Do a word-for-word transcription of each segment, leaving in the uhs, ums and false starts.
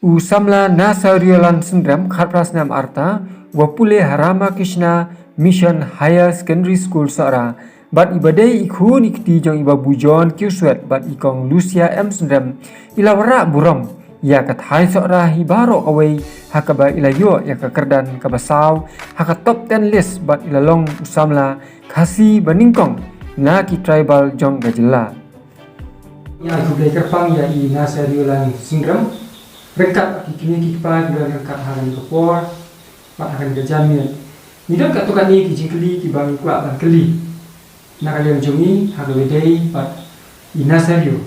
U samla Nasariolan Syndrem, khatphra snem arta, uba pule ha Ramakrishna Mission Higher Secondary School Sohra, bad iba dei i khun i kti jong i Babu John Kiuswet bad i Kong Lucia M Syndrem, i la wanrah burom ïa ka thaiñ Sohra hi baroh kawei, ha kaba i la ïoh ïa ka kyrdan kaba saw ha ka top ten list bad i la long u samla Khasi ba nyngkong na ki tribal jong ka jylla. Ïa, khublei kyrpang ïa i Nasariolan Syndrem, ryngkat ki kmie ki kpa kiba la ryngkat ha kane ka por bad ha kane ka janmiet. Ngi don katto katne ki jingkylli kiba ngi kwah ban kylli na ka liang jong i ha kaba ïadei bad i Nasario.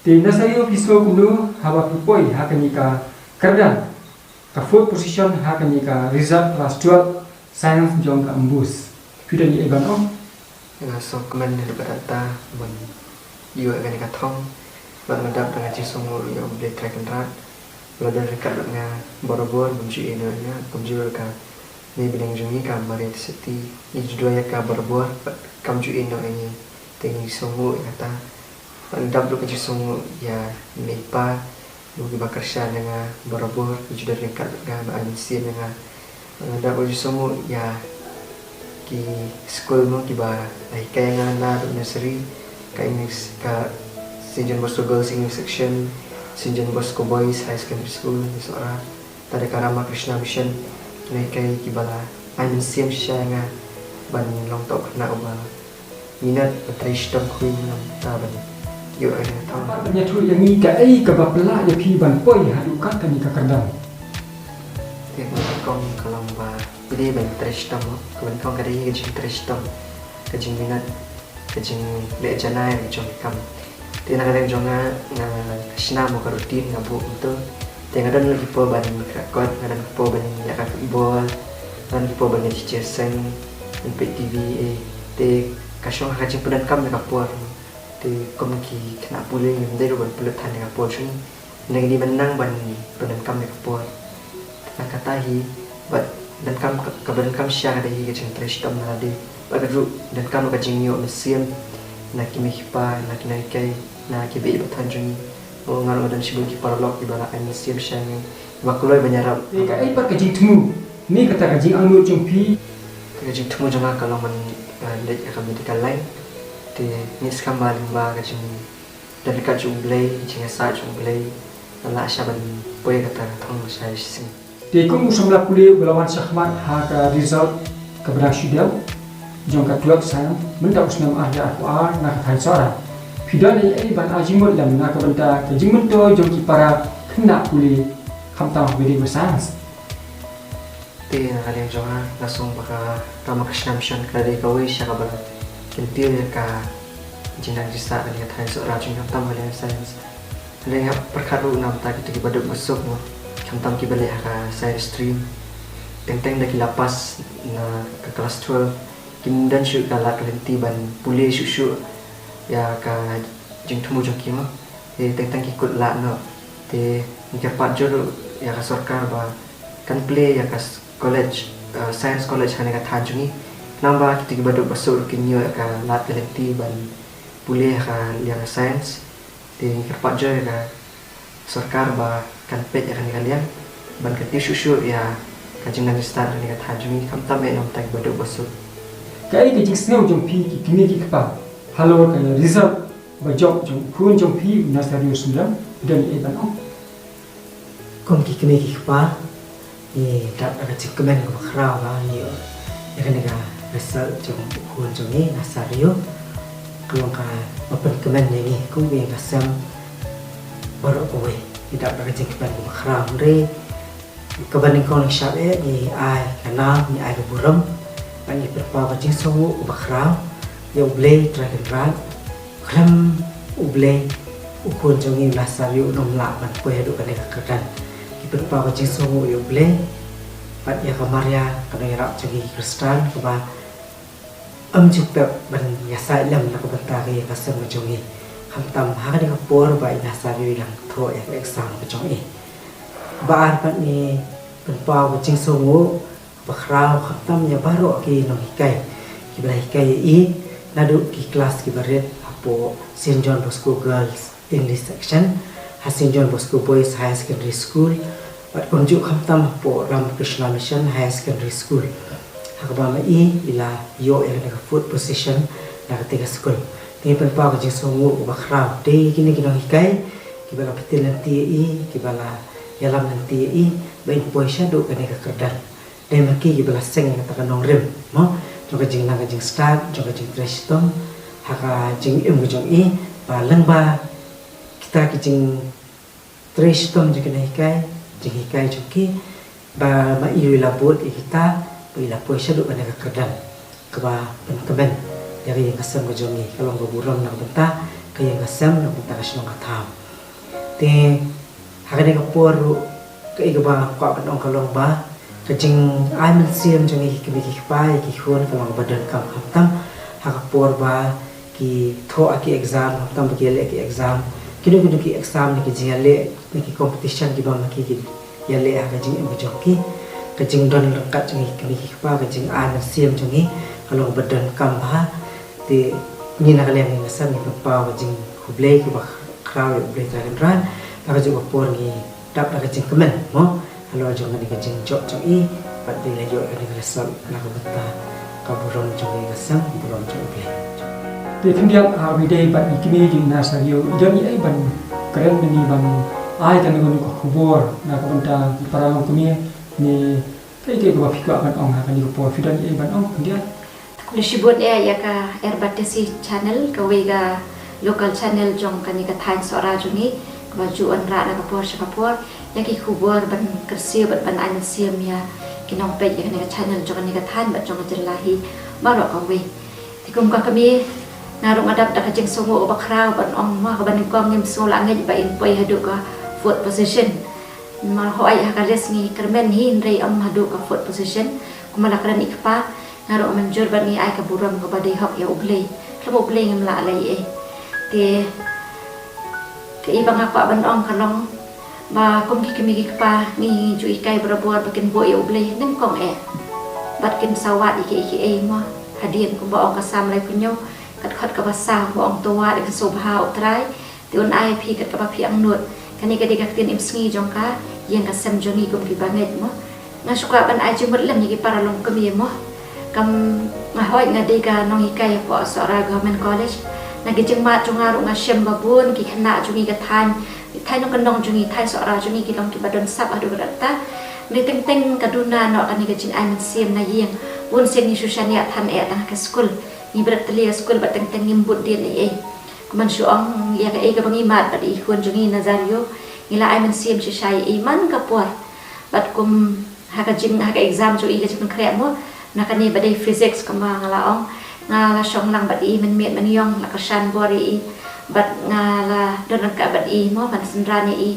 Te Nasario, phi sngew kumno haba phi poi ha kane ka kyrdan, ka fourth position ha kane ka result class twelve science jong ka MBOSE? Phi don ei ban ong? Nga sngewkmen ïa kata ban ïoh ïa kane ka thong. Bad nga dap da ka jingsngewnguh ïa U Blei Trai Kynrad, ba la don ryngkat bad nga barabor, bym ju ïehnoh ïa nga, kumjuh ka Mei Bneng jong ngi ka Maria Theisotti, ngi ju duwai ïa ka barabor bad kam ju ïehnoh ïa ngi. Te ngi sngewnguh ïa kata. Bad nga dap ruh ka jingsngewnguh ïa i mei i pa, ruh kiba kyrshan ïa nga barabor, ki ju don ryngkat bad nga, ba ai mynsiem ïa nga. Nga dap ka jingsngewnguh ïa ki skul mo kiba la hikai ïa nga naduh nursery, ka English, ka Saint John Bosco Girls English Section, Saint John Bosco Boys Higher Secondary School, Sohra, bad ka Ramakrishna Mission, ki la hikai kiba la ai mynsiem shisha ïa nga ban long uta u khynnah uba minot, ba trei shitom khuid namar ban ïoh ïa kane ka thong. Ban ïathuh ïa ngi, kaei kaba pynlah ïa phi ban poi haduh kat kane ka kyrdan? Te ka nyngkong ka long ba ngi dei ban trei shitom mo. Kaba nyngkong ka dei ka jingtrei shitom, ka jingminot, ka jingleh janai jong ka kam. Te na ka liang jong nga, nga shna mo ka routine, nga buh kumto. Te nga don ki por ban khreh kot, nga don ki por ban ïa ka football, nga don ki por ban ïa jingseng, ban peit TV, eh. Te ka shong ha ka jingpyndonkam ïa ka por. Te kum ki khynnah pule ngim dei ruh ban pynlut than ïa ka por jong ngi. Ngi dei ban nang ban pyndonkam ïa ka por. Tang kata hi, bad donkam ka, kaba donkam shisha ka dei hi ka jingtrei shitom na lade. Bad ka ruh donkam ka jingïoh mynsiem na ki mei ki pa, na ki nonghikai, na ki baieit ba thaiñ jong ngi. Nga ruh nga don shibun ki paralok kiba la ai mynsiem sha ngi, ba kloi ban ïarap. Te kaei pat ka jingthmu ne kata ka jingangnud jong phi? Te ka jingthmu jong nga ka long ban, eh, leit ha ka medical line. Te ngi sngewbha lyngba ka jingdon ryngkat jong U Blei, jingïasaid jong U Blei, nga lah shisha ban poi kata ka thong sha shisien. Te kum u samla pule uba la wan shakhmat ha ka result kaba dang shu dep jong ka twelve science mynta u snem ar hajar arphew ar na ka thaiñ Sohra, phi don ei ei ban ai jingmut lem na ka bynta ka jingmyntoi jong ki para khynnah pule, khamtam ha ka bynta ka science? Te na ka liang jong nga, nga sngew ba ka Ramakrishna Mission ka dei kawei sha kaba la kyntiew ïa ka jingnang jingsah kane ka thaiñ Sohra jong ngi, khamtam ha ka liang science. Hynrei nga pyrkhat ruh na ka bynta kito kiba duk ba suk mo, khamtam kiba leh ha ka science stream. Teng teng da ki la pass na ka class twelve, kim don shuh ka lad ka lynti ban pule shuh shuh ïa ka jingthmu jong ki mo. Te teng teng ki kut lad noh. Te ngi kyrpad jur ïa ka sorkar ba kan plie ïa ka s-, college, eh, science college ha kane ka thaiñ jong ngi. Namar ba kito kiba duk ba suk ruh kin ïoh ïa ka lad ka lynti ban pule ha ka liang science. Te ngi kyrpad jur ïa ka sorkar ba kan peit ïa kane ka liang ban kyntiew shuh shuh ïa ka jingnang jingstad ha kane ka thaiñ jong ngi, khamtam eh na ka bynta kiba duk ba suk. Kaei ka jingsngew jong phi ki kmie ki kpa halor ka result ba jop jong u khun jong phi u Nasario Syndrem, phi don ei ei ban ong? Kum ki kmie ki kpa, ngi dap da ka jingkmen kaba khraw ba ngi ïoh ïa kane ka result jong u khun jong ngi Nasario. Ka long kaba pynkmen ïa ngi kum u ïing ka sem baroh kawei. Ngi dap da ka jingkmen kaba khraw, hynrei kaba nyngkong nyngshap eh ngi ai ka nam, ngi ai ka burom, bad ngi pynpaw ka jingsngewnguh kaba khraw ïa U Blei Trai Kynrad. Khlem U Blei, u khun jong ngi u Nasario un ym lah ban poi haduh kane ka kyrdan. Ngi pynpaw ka jingsngewnguh ïa U Blei bad ïa ka Maria, ka nongïarap jong ngi ki Khristan, kaba ym ju pep ban ïasaid lem na ka bynta ka ïing ka sem ka jong ngi, khamtam ha kane ka por ba i Nasario i dang thoh ïa ka exam ka jong i. Ba ar pat, ngi pynpaw ka jingsngewnguh ba khraw khamtam ïa baroh ki nonghikai kiba la hikai ïa i, naduh ki klas kiba rit hapoh Saint John Bosco Girls English Section, ha Saint John Bosco Boys Higher Secondary School, bad kumjuh khamtam hapoh Ramakrishna Mission Higher Secondary School, ha kaba ma i i la ïoh ïa kane ka fourth position na kata ka skul. Te ngi pynpaw ka jingsngewnguh kaba khraw, dei kine ki nonghikai kiba la btin lynti ïa i, kiba la ïalam lynti ïa i ba in poi shaduh kane ka kyrdan. Dei ma ki kiba la seng ïa kata ka nongrim, mo, jong ka jingnang ka jingstad, jong ka jingtrei shitom ha ka jingim ka jong i, ba lyngba kita ki jingtrei shitom jong ki nonghikai, jinghikai jong ki, ba ma i ruh i la bud ïa kita ba i la poi shaduh kane ka kyrdan kaba pynkmen ïa ka ïing ka sem ka jong i. Ka long ka burom na ka bynta ka ïing ka sem, na ka bynta ka shnong ka thaw. Te ha kane ka por ruh, kaei kaba kwah ban ong ka long ba ka jingai mynsiem jong ngi ki kmie ki kpa ïa ki khun ka long kaba donkam, khamtam ha ka por ba ki thoh ïa ki exam, khamtam ba ki ïaleh ki exam, kino kino ki exam ne ki jingïaleh ne ki competition kiba ma ki ki ïaleh ha ka jingim ka jong ki. Ka jingdon ryngkat jong ngi ki kmie ki kpa, ka jingai mynsiem jong ngi ka long kaba donkam bha. Te ngi na ka liang ka ïing ka sem ngi pynpaw ka jingkhublei kaba khraw ïa U Blei Trai Kynrad ba ha kajuh ka por ngi dap da ka jingkmen, mo, halor jong kane ka jingjop jong i, bad ba i la ïoh ïa kane ka result na ka bynta ka burom jong ka ïing ka sem, burom jong U Blei. Te khyndiat, ha kaba ïadei bad i kmie jong i Nasario, i don ei ei ban kren mynne, ban ai kano kano ka khubor na ka bynta ki para longkmie, ne kaei kaei kaba phi kwah ban ong ha kane ka por, phi don ei ei ban ong khyndiat? Khublei shibun eh ïa ka R Batesi Channel, kawei ka local channel jong kane ka thaiñ Sohra jong ngi, kaba ju wanrah na ka por sha ka por ïa ki khubor ban kyrsiew bad ban ai mynsiem ïa ki nongpeit ïa kane ka channel jong kane ka thaiñ bad jong ka jylla hi baroh kawei. Te kum ka kmie, nga ruh nga dap da ka jingsngewnguh kaba khraw ban ong, mo, kaba nyngkong ngim sngew lah ngeit ba in poi haduh ka fourth position. Namar hooid ha ka list ngi kyrmen hi, hynrei ym haduh ka fourth position. Kumba la kren i kpa, nga ruh mynjur bad ngi ai ka burom kaba dei hok ïa U Blei. Khlem U Blei ngim lah leh ei ei. Te kaei ba nga kwah ban ong ka long ba kum ki kmie ki kpa ngi ju hikai barabor ba kin buh ïa U Blei nyngkong eh, bad kin sa wad ïa kiei kiei, mo. Hadien kumba ong ka Salm laiphew hynñiew, ka dkhot kaba saw, ba ong, to wad, kin sngewbha U Trai, te un ai ïa phi kat kaba phi angnud. Kane ka dei ka ktien imsngi jong ka ïing ka sem jong ngi kum ki bangeit, mo. Nga shu kwah ban ai jingmut lem ïa ki para longkmie, mo. Kam, nga hooid nga dei ka nonghikai hapoh Sohra Government College. Na ki jingmad jong nga ruh nga shem ba bun ki khynnah jong ngi ka thaiñ, ki thaiñ nongkyndong jong ngi, thaiñ Sohra jong ngi, ki long kiba don sap haduh katta. Hynrei teng teng ka duna noh kane ka jingai mynsiem na ïing. Bun sien ngi shu shaniah than eh tang ha ka skul. Ngi bret tylli ha skul bad teng teng ngim bud dien ei ei. Kumban shu ong, ïa kaei kaba ngi mad bad i khun jong ngi Nazario, ngi la ai mynsiem shisha ïa i man ka por. Bad kum ha ka jing, ha ka exam jong i ka jingpynkhreh, mo, na kane ba dei physics, kumba nga la ong, nga la shong lang bad i mynmiet mynïong, la kyrshan bor ïa i, bad nga la don ryngkat bad i, mo, ban synran ïa i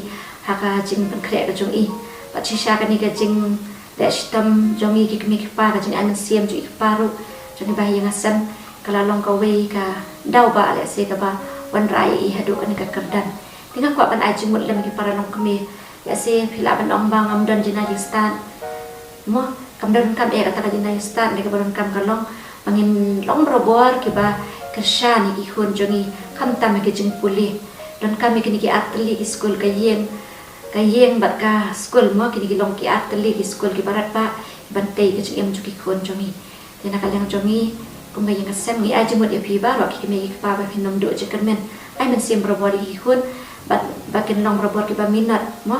ha ka jingpynkhreh ka jong i. Bad shisha kane ka jing leh shitom jong ngi ki kmie ki kpa, ka jingai mynsiem jong i kpa ruh, jong i bah ïing ah sem, ka la long kawei ka daw ba lehse kaba wanrah ïa i haduh kane ka kyrdan. Te nga kwah ban ai jingmut lem ki para longkmie, lehse phi lah ban ong ba ngam don jinai jingstad. Mo, kam donkam eh kata ka jinai jingstad, ne kaba donkam ka long ba ngin long barabor kiba kyrshan ïa ki khun jong ngi, khamtam ha ki jingpule. Donkam ïa kine ki artylli ki skul, ka ïing, ka ïing bad ka skul, mo, kine ki long ki artylli ki skul kiba radbah ban tei ka jingim jong ki khun jong ngi. Te na ka liang jong ngi kum ka ïing ka sem ngi ai jingmut ïa phi baroh ki kmie ki kpa ba phin ym duh jingkyrmen. Ai mynsiem barabor ïa ki khun bad ba kin long barabor kiba minot, mo.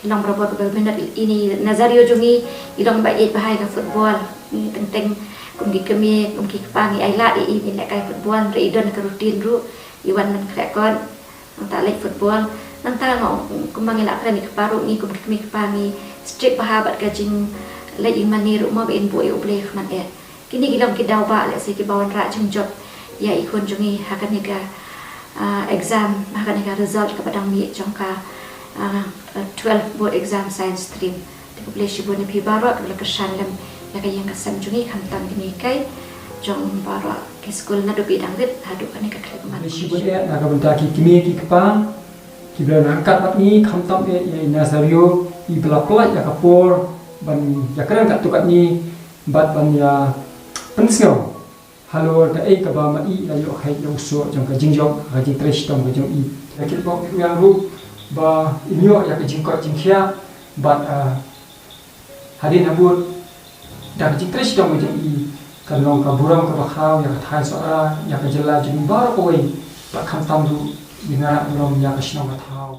Kin long barabor kiba minot. Ine i Nazario jong ngi i long ba ïeit bha ïa ka football. Ngi teng teng kum ki kmie kum ki kpa ngi ai lad ïa i ban lehkai football, hynrei i don ka routine ruh, i wan ban khreh kot. Nangta leit football. Nangta nga, kumba ngi la kren ïa ki kpa ruh, ngi kum ki kmie ki kpa ngi strict bha bad ka jingleit ïing mane ruh, mo, ba in buh ïa U Blei khmat eh. Kine ki long ki daw ba lehse kiba wanrah jingjop ïa i khun jong ngi ha kane ka, ah, exam, ha kane ka result kaba dang mih jong ka, ah, twelve board exam science stream. Te khublei shibun ïa phi baroh kiba la kyrshan lem ïa ka ïing ka sem jong ngi, khamtam ki nonghikai jong baroh ki skul naduh ba i dang rit haduh kane ka khyllipmat. Khublei shibun eh na ka bynta ki kmie ki kpa kiba la ryngkat bad ngi, khamtam eh ïa i Nazario iba la pynlait ïa ka por ban ïakren katto katne bad ban ïa pynsngew halor kaei kaba ma i i la ïoh kheit ïa u soh jong ka jingjop ha ka jingtrei shitom ka jong i. Ïa ki lok ki rwiang ruh, ba im ïoh ïa ka jingkoit jingkhiah, bad, ah, hadien habud da ka jingtrei shitom ka jong i, kan long ka burom kaba khraw ïa ka thaiñ Sohra, ïa ka jylla jong ngi baroh kawei, bad khamtam ruh ïa nga ruh ïa ka shnong ka thaw.